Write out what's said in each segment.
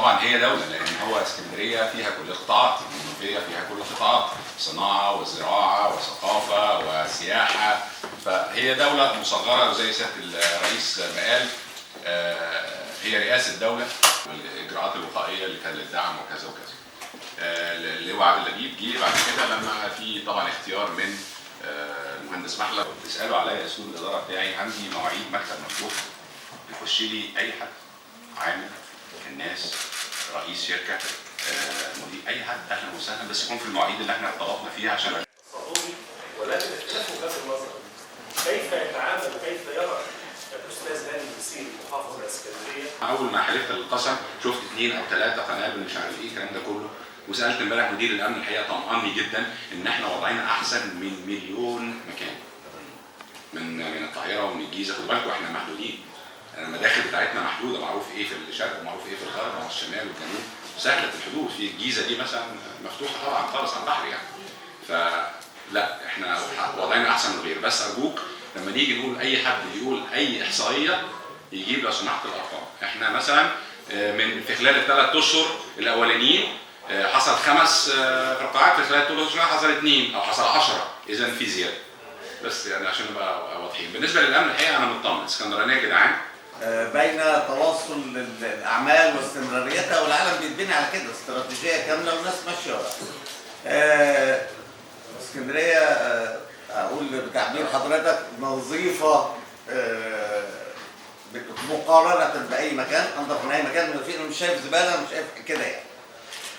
طبعا هي دولة، لان هو اسكندرية فيها كل القطاعات، المنوفية فيها كل القطاعات، صناعة وزراعه وثقافة وسياحه، فهي دولة مصغرة وزي سيادة الرئيس ما قال هي رئاسة دولة والاجراءات الوقائية اللي كان للدعم وكذا وكذا. اللواء عادل لبيب جه بعد كده لما في طبعا اختيار من المهندس محلب. بيسالوا عليا اسلوب الادارة بتاعي، عندي مواعيد مكتب مفتوح، يخش لي اي حد، عامل، الناس، رئيس شركة، مدير، اي حد، اهلا وسهلا، بس يكون في المواعيد اللي احنا ارتبطنا فيها عشان. ولكن اختلاف وجهات النظر، كيف يتعامل وكيف يرى الاستاذ هاني المسيري محافظ الاسكندرية؟ اول ما حلفت القسم شفت 2 أو 3 قنابل مش عارف ايه الكلام ده كله، وسالت امبارح مدير الامن، الحقيقة طمأني جدا ان احنا وضعنا احسن من مليون مكان، من القاهرة ومن الجيزة. خدوا بالكم احنا محدودين، المداخل بتاعتنا محدودة، معروف ايه في الشرق ومعروف ايه في الغرب وعلى الشمال والجنوب، سهلة الحدود. في الجيزة دي مثلا مفتوحة طبعا خالص على البحر يعني، فلا احنا وضعنا احسن من غير. بس ارجوك لما نيجي نقول اي حد يقول اي احصائية يجيب لو سمحت الارقام. احنا مثلا من في خلال ال3 اشهر الاولانيين حصل 5 فرقعات، في خلال 3 اشهر حصل 2 او حصل 10، اذا في زيادة. بس يعني عشان نبقى واضحين. بالنسبة للامن الحقيقة انا مطمن، اسكندرانيه يا جدعان. بين تواصل الاعمال واستمراريتها، والعالم بيتبني على كده، استراتيجية كاملة والناس ماشية وراها. اسكندرية اقول بتعبير حضرتك نظيفة مقارنة باي مكان، انظف من اي مكان، مش شايف زبالة، مش شايف كده يعني.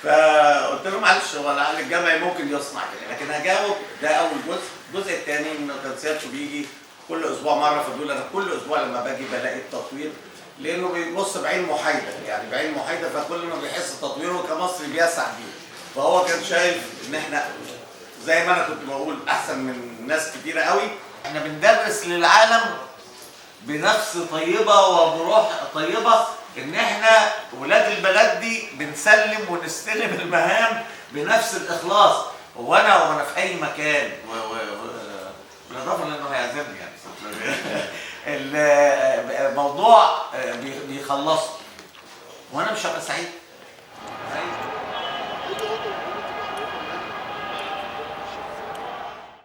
فقلت له معلش هو العقل الجمعي ممكن يصنع كده، لكن هجاوب. ده اول جزء. الجزء الثاني انه كان سيادته بيجي كل اسبوع مرة، فبيقول انا كل اسبوع لما باجي بلاقي التطوير، لانه بيبص بعين محايدة، يعني بعين محايدة، فكل ما بيحس تطويره كمصري بيسعى بيه. فهو كان شايف ان احنا زي ما انا كنت بقول احسن من ناس كتيرة قوي. احنا بندرس للعالم بنفس طيبة وبروح طيبة ان احنا ولاد البلد دي بنسلم ونستلم المهام بنفس الاخلاص. وانا في اي مكان، بالاضافة لانه هيعزمني يعني الموضوع بيخلصه، وانا مش هبقى سعيد.